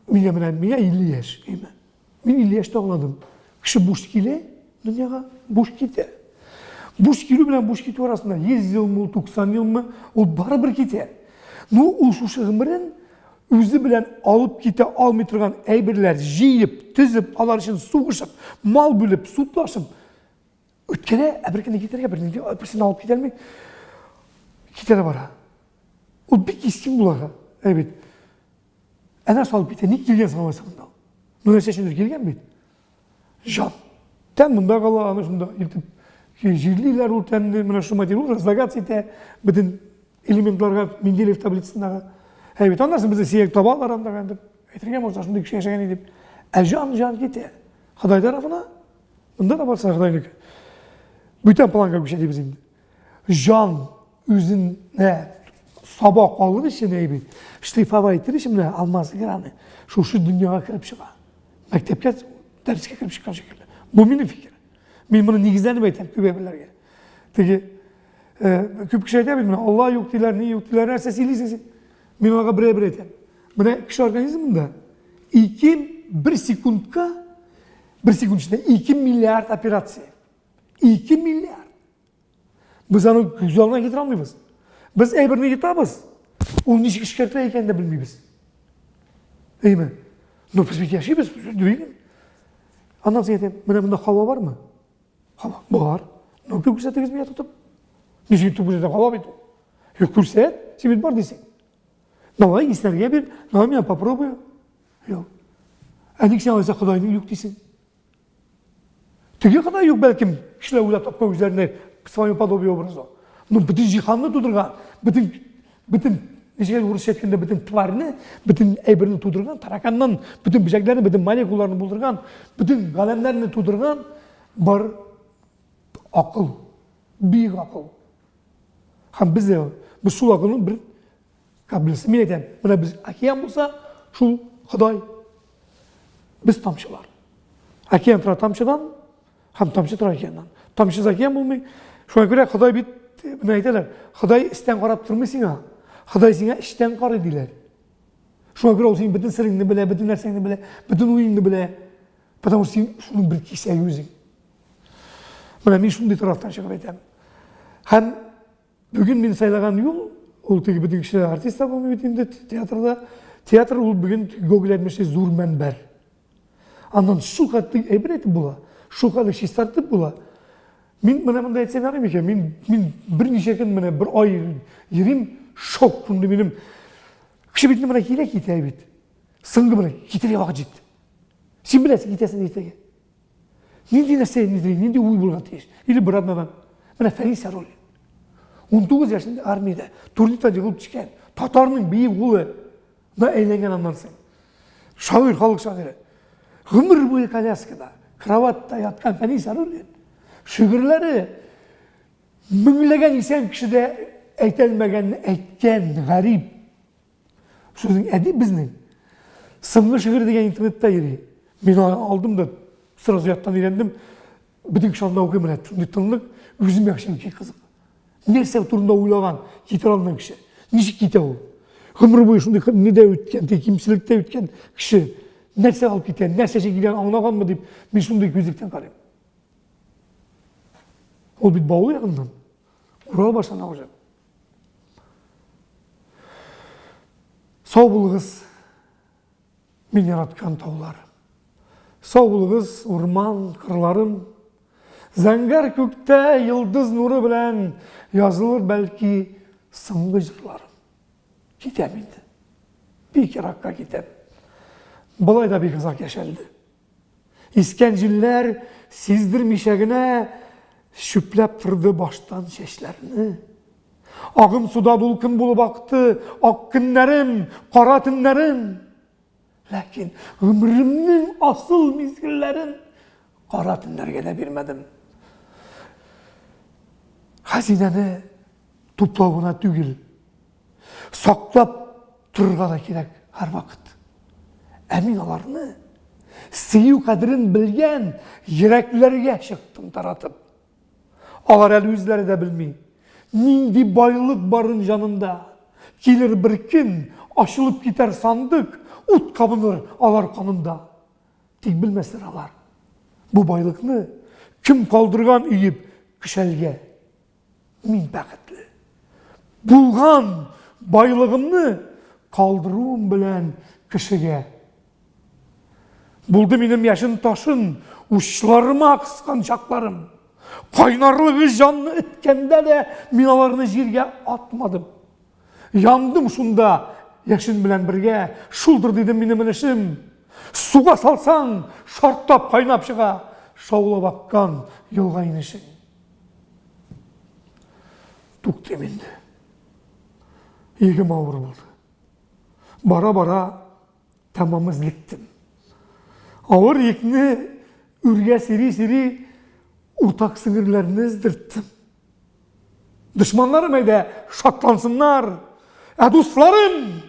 миңа менә, миңа 50 яшь, әйме. Мин 50 яшьтә аңладым. Кеше буш килә дөньяга, буш китә. Буш килү белән буш китү арасында 100 елмы, 90 елмы, ул барыбер китә. Ну, ул шушы гомерен үзе белән алып китә алмый торган әйберләр җыеп, төзеп, алар өчен сугышып, мал бүлеп, судлашып үткәрә, ә бер көнне китәргә бернинди берсен алып китә алмый. Китә дә бара. Ул бик кискен була, ә бит. Ә нәрсә алып китә? Ник килгән соң алайса монда? Ну нәрсә өчендер килгән бит. Җан. Тән монда кала, аны шунда илтеп җирлиләр ул тәнне, менә шушы материал разлагаться итә, бөтен элементларга Менделеев таблицасындагы. Ә бит аннан соң безне сөяк табалар анда дип. Әйтергә можно, шундый кеше яшәгән иде дип. Ә җан җан китә. Ходай тарафына. Монда да барса Ходайныкы. Бүтән планга күчә дибез инде. Җан үзенә сабак алыр өчен әйбит, шлифовать итер өчен менә алмаз граны шушы дөньяга кереп чыга. Мәктәпкә дәрескә кереп чыккан шикелле. Бу минем фикер. Мин моны нигезләнеп әйтәм күп әйберләргә. Теге э, күп кеше әйтә бит, менә Алла юк диләр, ни юк диләр, нәрсә сөйлисең син? Мин аларга бер әйбер әйтәм. Менә кеше организмында 2 бер секундка бер секунд эчендә 2 миллиард операция. 2 миллиард. Без аны күз алдына китерә алмыйбыз. Без әйберне йотабыз, ул ничек эшкәртелә икәнен дә белмибез. Әйме? Ну, без бит яшибез, дөресме? Аннан соң әйтәм, менә монда һава бармы? Һава бар. Ну, күрсәтегез миңа тотып. Ничек итеп күрсәтә һава бит ул. Юк, күрсәт, син бит бар дисең. Давай, исләргә бир, давай мин попробую. Юк. Ә ник син алайса Ходайның юк дисең? Теге гына юк, бәлкем, кешеләр уйлап тапкан үзләренә свое подобие образу. Ну, бөтен җиһанны тудырган, бөтен, бөтен, ничек урысча әйткәндә, бөтен тварьны, бөтен әйберне тудырган, тараканнан, бөтен бөҗәкләрне, бөтен молекулаларны булдырган, бөтен галәмнәрне тудырган бар акыл, бөек акыл. Һәм без дә, без шул акылның бер Капласы. Мин әйтәм, менә без океан булса, шул Ходай. Без тамчылар. Океан тора тамчыдан, һәм тамчы тора океаннан. Тамчысыз океан булмый. Шуңа күрә Ходай бит, менә әйтәләр, Ходай истән карап тормый сиңа. Ходай сиңа эчтән карый диләр. Шуңа күрә ул синең бөтен сереңне белә, бөтен нәрсәңне белә, бөтен уеңны белә. Потому что син шуның бер кисәге үзең. Менә мин шундый тарафтан чыгып әйтәм. Һәм Бүген мин сайлаган юл, ул теге бөтен кеше артист та булмый бит инде театрда. Театр ул бүген Гоголь әйтмешли зур мәнбәр. Аннан шул хәтле әйбер әйтеп була, шул хәтле чистартып була. Мин менә монда әйтсәм ярый микән? Мин мин берничә көн менә бер ай йөрим, шок шундый минем. Кеше бит менә килә китә бит. Соңгы менә китәргә вакыт җитте. Син беләсең, китәсең иртәгә. Нинди нәрсә, нинди, нинди уй булырга тиеш? Или бер атнадан. Менә Фәнис Яруллин. 19 яшендә армиядә турниктан егылып төшкән. Татарның бөек улы да әйләнгән аннан соң. Шагыйрь, халык шагыйре. Гомер буе коляскада, кроватьта яткан Фәнис Яруллин. Шигырьләре меңләгән исән кеше дә әйтәлмәгәнне әйткән гарип. Шуның әдип безнең. Соңгы шигырь дигән интернетта йөри. Мин аны алдым да сразу яттан өйрәндем. Бөтен кеше алдында укыйм менә шундый тынлык, үземә чөнки кызык. Нәрсә турында уйлаган китер аннан кеше? Ничек китә ул? Гомер буе шундый нидә үткән, тик кимчелектә үткән кеше нәрсә алып китә, нәрсә килгән аңлаганмы дип, мин шундый күзлектән карыйм. Ул бит Баулы ягыннан. Урал башлана уже. Сау булыгыз, мин яраткан таулар. Сау булыгыз, урман, кырларым. Зәңгәр күктә йолдыз нуры белән язылыр бәлки соңгы җырларым. Китәм инде. Бик еракка китәм. Болай да бик озак яшәлде. Искән җилләр сиздермичә генә чүпләп торды баштан чәчләрне. Агым суда дулкын булып акты ак көннәрем, кара төннәрем. Ләкин гомеремнең асыл мизгелләрен кара төннәргә дә бирмәдем. Хәзинәне туплау гына түгел, саклап торырга да кирәк һәрвакыт. Ә мин аларны сөю кадерен белгән йөрәкләргә чыктым таратып. Алар әле үзләре дә белми, нинди байлык барын җанында. Килер бер көн, ачылып китәр сандык, ут кабыныр алар канында. Тик белмәсләр алар, бу байлыкны кем калдырган өеп көшәлгә. Мин бәхетле. Булган байлыгымны калдыруым белән кешегә. Булды минем яшен ташын учларыма кыскан чакларым. Кайнарлыгы җанны эткәндә дә мин аларны җиргә атмадым. Яндым шунда яшен белән бергә, шулдыр дидем минем өлешем. Суга салсаң, шартлап кайнап чыга, шаулап аккан елга инешең. Туктыйм инде. Йөгем авыр булды. Бара-бара тәмам эзлектем. Авыр йөкне үргә сири-сири уртак сеңерләрне эздерттем. Дошманнарым әйдә шатлансыннар, ә дусларым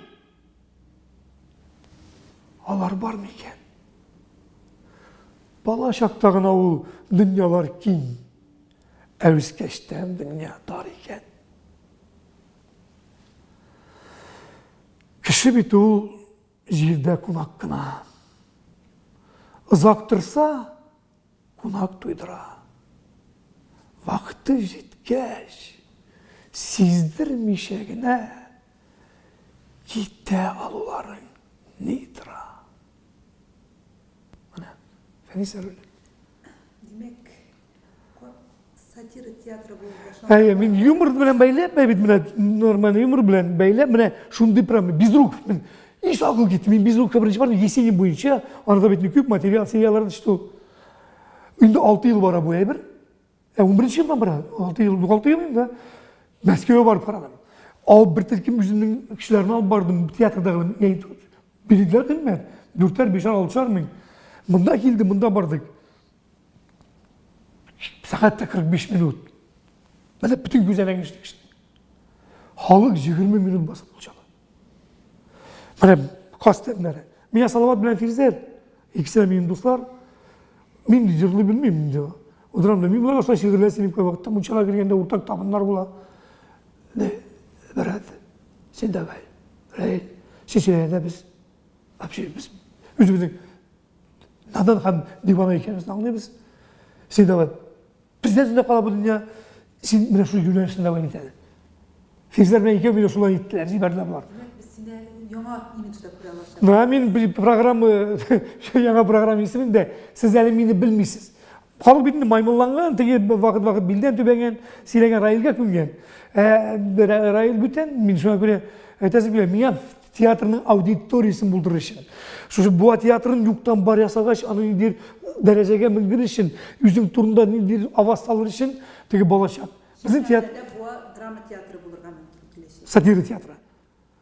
алар бар микән? Бала чакта гына ул дөньялар киң, ә үскәчтән дөнья тар икән. Кеше бит ул җирдә кунак кына. Озак торса, кунак туйдыра. Вакыты җиткәч, сиздермичә генә китә алуларың ни тора. Менә, Фәнис Яруллин. Димәк, сатира театры булып башланды. Әйе, мин юмор белән бәйләп, бит менә нормальный юмор белән бәйләп, менә шундый прям Безруков мин ис акыл китте. Мин Безруковка беренче бардым, Есенин буенча, анда бит күп материал, сериалларда что. Инде 6 ел бара бу әйбер. Ә 11 елдан бара, 6 ел, 6 ел инде. Мәскәүгә барып карадым. Алып бер төркем үземнең кешеләрне алып бардым, театрдагы билетлар кыйммәт, дүртәр, бишәр, алтышар мең. Монда килде, монда бардык. Сәгать тә 45 минут. Менә бөтен күзәнәк эшли кешенең. Халык 20 минут басып кул чаба. Менә кас тәннәре. Миңа Салават белән Фирзәр, икесе дә минем дуслар. Мин җырлый белмим инде. Утырам да, мин болар аша шигырьләр сөйлим кайвакытта. Мунчага кергәндә уртак табыннар була. Не, брат, син давай, Раил, син сөйләгәндә без вообще без үзебезнең надан һәм дивана икәнебезне аңлыйбыз. Син давай, бездән соң да кала бу дөнья, син менә шул юнәлешне дәвам ит әле. Фирзәр белән икәү мине шулай иттеләр, җибәрделәр болар. Димәк, без сине әле яңа имиджда күрә алачакбыз. Менә мин программа, яңа программа исемен дә, сез әле мине белмисез. Халык бит инде маймылланган, теге вакыт-вакыт билдән түбәнгән, сөйләгән Раилгә күнгән. Ә Раил бүтән, мин шуңа күрә әйтәсем килә, миңа театрның аудиториясен булдырыр өчен, шушы Буа театрын юктан бар ясагач, аны ниндидер дәрәҗәгә менгерер өчен, үзең турында ниндидер аваз салыр өчен, теге балачак. Безнең театр Буа драма театры булырга мөмкин киләчәктә. Сатира театры.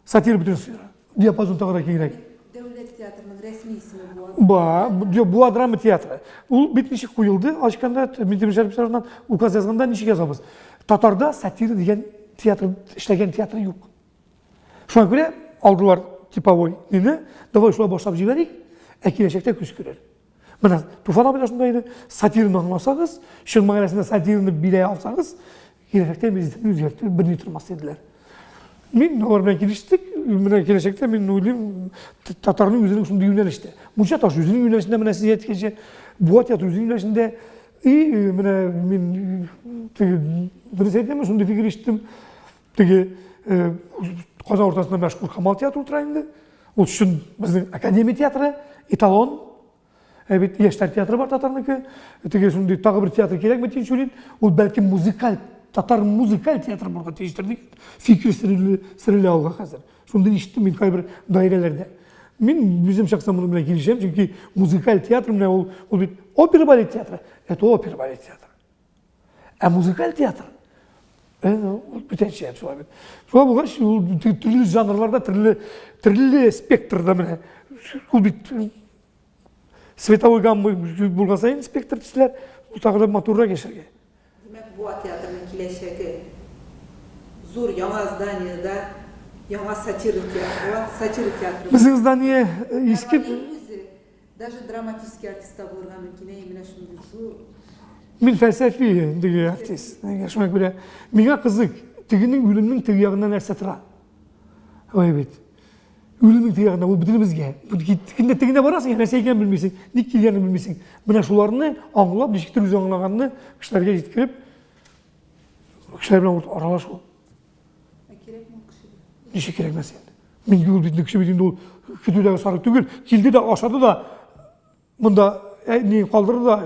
Сатира бөтен сыйра. Диапазон тагы да киңрәк. Дәүләт театрының рәсми исеме Буа. Ба, Буа драма театры. Ул бит ничек куелды, ачканда Минтимер Шәрипов тарафыннан указ язганда ничек язабыз? Татарда сатира дигән театр эшләгән театр юк. Шуңа күрә алдылар. типовой нине, давай шулай башлап җибәрик, ә киләчәктә күз күрер. Менә Туфан абый да шунда иде. Сатираны аңласагыз, чын мәгънәсендә сатираны биләй алсагыз, киләчәктә безне үзгәртү берни тормас диделәр. Мин алар белән килештек. Менә киләчәктә мин уйлыйм, татарның үзенең шундый юнәлештә. Мунча таш үзенең юнәлешендә менә сез әйткәнчә, Буа театры үзенең юнәлешендә. И менә мин теге дөрес әйтәме, шундый фикер ишеттем. Теге Казан уртасында мәшһүр Камал театры утыра инде. Ул чын безнең академия театры, эталон. Ә бит яшьләр театры бар татарныкы. Теге шундый тагы бер театр кирәкме Тинчурин? Ул бәлки музыкаль, татар музыкаль театры булырга тиештер дигән фикер сөрелә, сөрелә алга хәзер. Шундый ишеттем мин кайбер даирәләрдә. Мин үзем шәхсән моның белән килешәм, чөнки музыкаль театр менә ул, ул бит опера балет театры, это опера балет театры. Ә музыкаль театр ул бүтәнчә шулай бит. Шулай булгач, ул төрле жанрларда, төрле төрле спектрда менә ул бит световой гамма булган саен спектр төсләр ул тагы да матуррак яшәргә. Димәк, Буа театрының киләчәге зур яңа зданиедә яңа сатира театры, Буа сатира театры. Безнең здание иске. Даже драматический артист та булырга мөмкин, әйе, менә шундый зур. Мин фәлсәфи теге артист. Шуңа күрә миңа кызык, тегенең үлемнең теге ягында нәрсә тора. Ой бит. Үлемнең теге ягында ул бөтенебезгә. Тегендә тегендә барасың, нәрсә икәнен белмисең, ник килгәнен белмисең. Менә шуларны аңлап, ничектер үзе аңлаганны кешеләргә җиткереп, кешеләр белән аралашу. Ә кирәкме ул кешегә? Ничек кирәкмәс инде? Мин юл бит кеше бит инде ул көтүдәге сарык түгел. Килде дә ашады да монда ә, ни калдырды да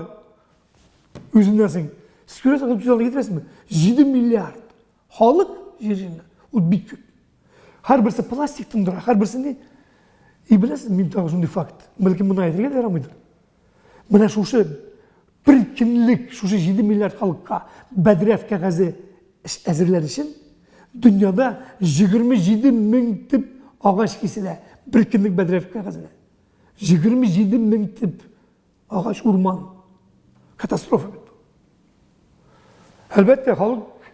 үзеннән соң. Сез күрәсез, күз алдына китерәсезме? 7 миллиард халык җир йөзендә. Ул бик күп. Һәрберсе пластик тындыра, һәрберсе ни? И беләсез, мин тагы шундый факт. Бәлки моны әйтергә дә ярамыйдыр. Менә шушы бер көнлек, шушы 7 миллиард халыкка бәдрәф кәгазе әзерләр өчен дөньяда 27 мең төп агач киселә. Бер көнлек бәдрәф кәгазенә. 27 мең төп агач урман. Катастрофа бит бу. Әлбәттә, халык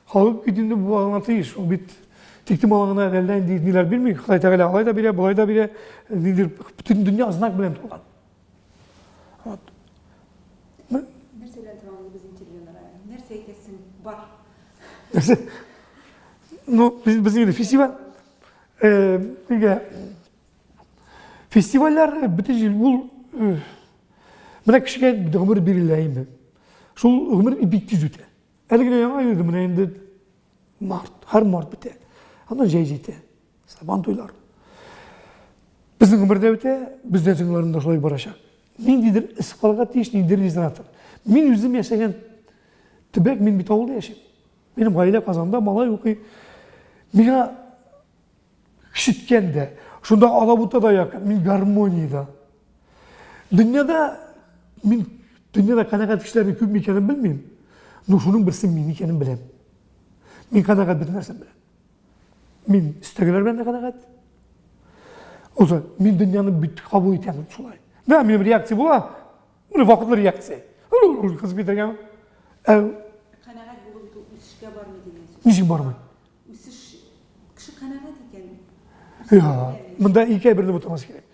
халык бит инде бу аңа тиеш. Ул бит тиктомал гына әллә инде ниләр бирми. Ходай Тәгалә алай да бирә, болай да бирә. Ниндидер бөтен дөнья знак белән тулган. Вот. Нәрсә белән тәмамлыйбыз интервьюны, Рая? Нәрсә әйтәсең бар? Нәрсә? Ну, безнең инде фестиваль. Э, нигә Фестивальләр бөтен җир ул менә кешегә гомер бирелә инде. Шул гомер бик тиз үтә. Әле генә яңа йөрдем, менә инде март, һәр март бетә. Аннан җәй җитә. Сабан туйлар. Безнең гомер дә үтә, бездән соңгыларның да шулай барачак. Ниндидер эз калырга тиеш, ниндидер резонатор. Мин үзем яшәгән төбәк, мин бит авылда яшим. Минем гаилә Казанда, малай укый. Миңа Ишеткән дә, шунда алабута да якын, мин гармониядә. Дөньяда мин дөньяда канәгать кешеләрнең күп икәнен белмим. Но шуның берсе мин икәнен беләм. Мин канәгать бөтен нәрсә белән. Мин өстәгеләр белән дә канәгать. Уза, мин дөньяны бит кабул итәм шулай. Да, минем реакция була. Менә вакытлы реакция. Кыз битергән. Ә канәгать булу бит ул үсешкә бармый дигән сүз. Ничек бармый? Үсеш кеше канәгать икән. Я, монда ике әйберне бутамас кирәк.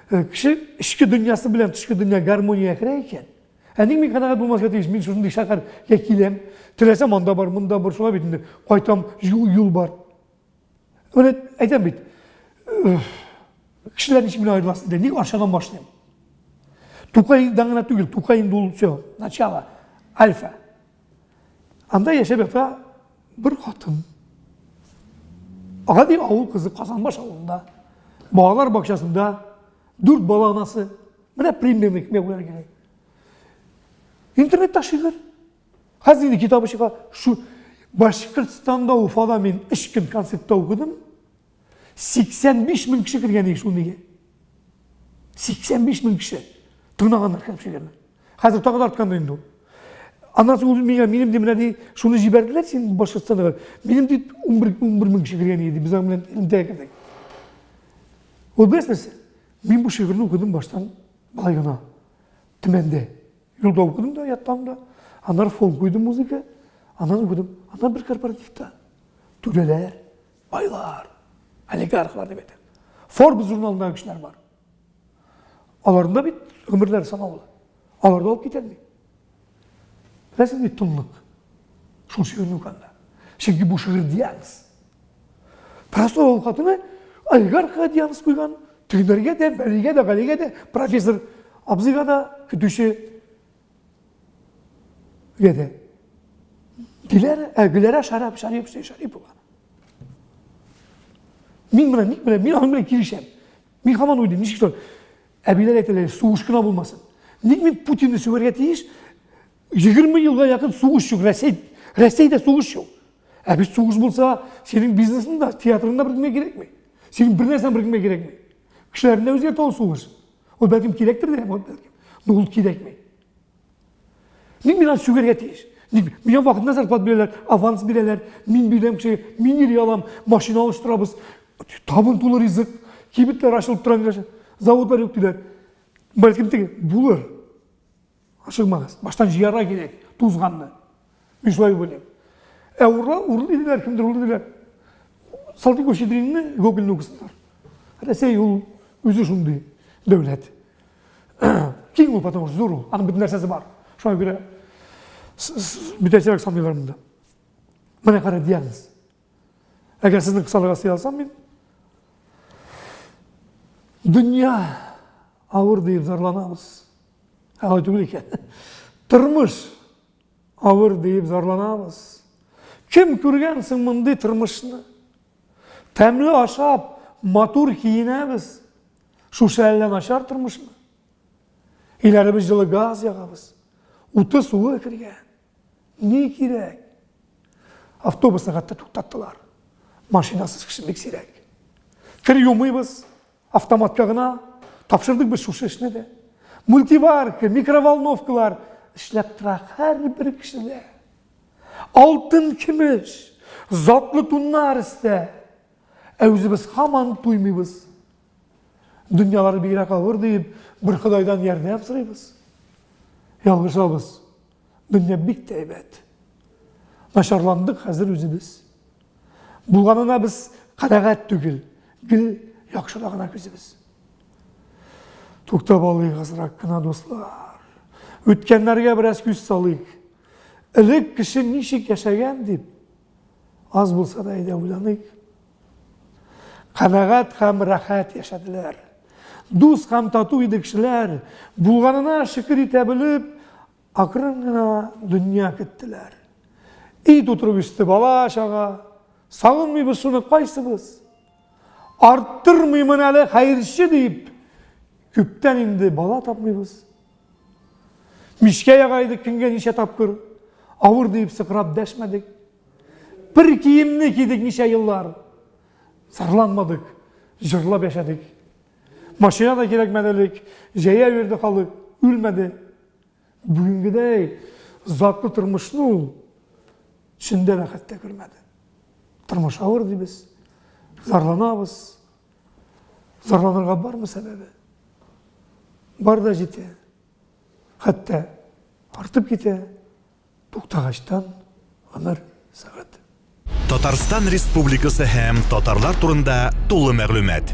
Э, кеше эчке дөньясы белән тышкы дөнья гармониягә керә икән. Ә ник мин канәгать булмаска тиеш? Мин шушындый шәһәргә киләм. Теләсәм анда бар, монда бар, шулай бит инде. Кайтам, юл бар. Менә әйтәм бит. Э, кешеләр ничек белән аерыласың ди? Ник Арчадан башлыйм? Тукайдан гына түгел, Тукай инде ул все, начало, альфа. Анда яшәп ята бер хатын. Гади авыл кызы Казанбаш авылында. Балалар бакчасында дүрт бала анасы. Менә примерно кемгә куярга кирәк. Интернетта шигырь. Хәзер инде китабы чыга. Шу Башкортстанда, Уфада мин өч көн концертта укыдым. 85 мең кеше кергән иде шул нигә. 85 мең кеше. Тыңлаганнар кереп шигырьне. Хәзер тагы да арткандыр инде ул. Аннан соң ул миңа, минем ди, менә ди, шуны җибәрделәр, син Башкортстанда. Минем ди 11 11 мең кеше кергән иде, без аның белән элемтәгә кердек. Ул беләсез нәрсә? Мин бу шигырьне укыдым баштан болай гына. Төмәндә. Юлда укыдым да, яттам да. Аннары фон куйдым музыка. Аннан укыдым. Аннан бер корпоративта. Түрәләр, байлар, олигархлар дип әйтәм. Forbes журналындагы кешеләр бар. Аларның да бит гомерләре санаулы. Алар да алып китәлми. Беләсең бит тынлык. Шул шигырьне уканда. Чөнки бу шигырь диагноз. Простой авыл хатыны олигархка диагноз куйган, тегеләргә дә, Вәлигә дә, Галигә дә, профессор абзыйга да, көтүче дә. Диләрә, ә Гөләрә Шарап, Шарип, Шарипова. Мин менә, ник менә, мин аның белән килешәм. Мин һаман уйлыйм, ничек шул. Әбиләр әйтәләр, сугыш кына булмасын. Ник мин Путинны сүгәргә тиеш? 20 елга якын сугыш юк, Рәсәй, Рәсәйдә сугыш юк. Ә бит сугыш булса, синең бизнесың да, театрың да беркемгә кирәкми. Синең бер нәрсәң беркемгә кирәкми. Кешеләрне дә үзгәртә ул сугыш. Ул бәлкем кирәктер дә, бәлкем. Но ул кирәкми. Ник мин аны сүгәргә тиеш? Ник миңа вакытында зарплата бирәләр, аванс бирәләр, мин бирәм кешегә, мин йөри алам, машина алыштырабыз, табын тулы ризык, кибетләр ачылып тора, заводлар юк диләр. Бәлкем теге булыр. Ашыкмагыз. Баштан җыярга кирәк тузганны. Мин шулай уйлыйм. Ә урла, урлый диләр, кемдер урлый диләр. Салтыков Щедринны Гогольне укысыннар. Рәсәй ул үзе шундый дәүләт. Киң ул, потому что зур ул. Аның бөтен нәрсәсе бар. Шуңа күрә бүтәнчәрәк саныйлар монда. Менә кара диагноз. Әгәр сезнең кысаларга сыя алсам мин, дөнья авыр диеп зарланабыз. Алай түгел икән. Тормыш авыр диеп зарланабыз. Кем күргән соң мондый тормышны? Тәмле ашап, матур киенәбез. Шушы әллә начар тормышмы? Өйләребез җылы газ ягабыз. Уты суы кергән. Ни кирәк? Автобусны хәтта туктаттылар. Машинасыз кеше бик сирәк. Кер юмыйбыз, автоматка гына тапшырдык без шушы эшне дә. Мультиварка, микроволновкалар эшләп тора һәрбер кешедә. Алтын көмеш, затлы туннар өстә. Ә үзебез һаман туймыйбыз. Дөньялары бигрәк авыр диеп, бер Ходайдан ярдәм сорыйбыз. Ялгышабыз. Дөнья бик тә әйбәт. Начарландык хәзер үзебез. Булганына без канәгать түгел, гел яхшырагына күзебез. Туктап алыйк азрак кына, дуслар. Үткәннәргә бераз күз салыйк. Элек кеше ничек яшәгән дип, аз булса да әйдә уйланыйк. Канәгать һәм рәхәт яшәделәр. Дус һәм тату иде кешеләр, булганына шөкер итә белеп, акрын гына дөнья көттеләр. Өй тутырып үсте бала-чага, сагынмыйбыз шуны кайсыбыз? Арттырмыймын әле хәерче дип, күптән инде бала тапмыйбыз. Мичкә яга идек көнгә ничә тапкыр, авыр диеп сыкрап дәшмәдек. Бер киемне кидек ничә еллар. Зарланмадык, җырлап яшәдек. Машина да кирәкмәде элек, җәя йөрде халык, үлмәде. Бүгенгедәй затлы тормышны ул төшендә дә хәтта күрмәде. Тормыш авыр дибез, зарланабыз. Зарланырга бармы сәбәбе? Бар да җитә. Хәтта артып китә. Туктагачтан гомер сәгате. Татарстан Республикасы һәм татарлар турында тулы мәгълүмат.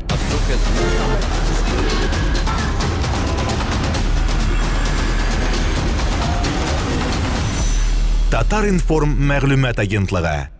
Татар-информ мәгълүмат агентлыгы.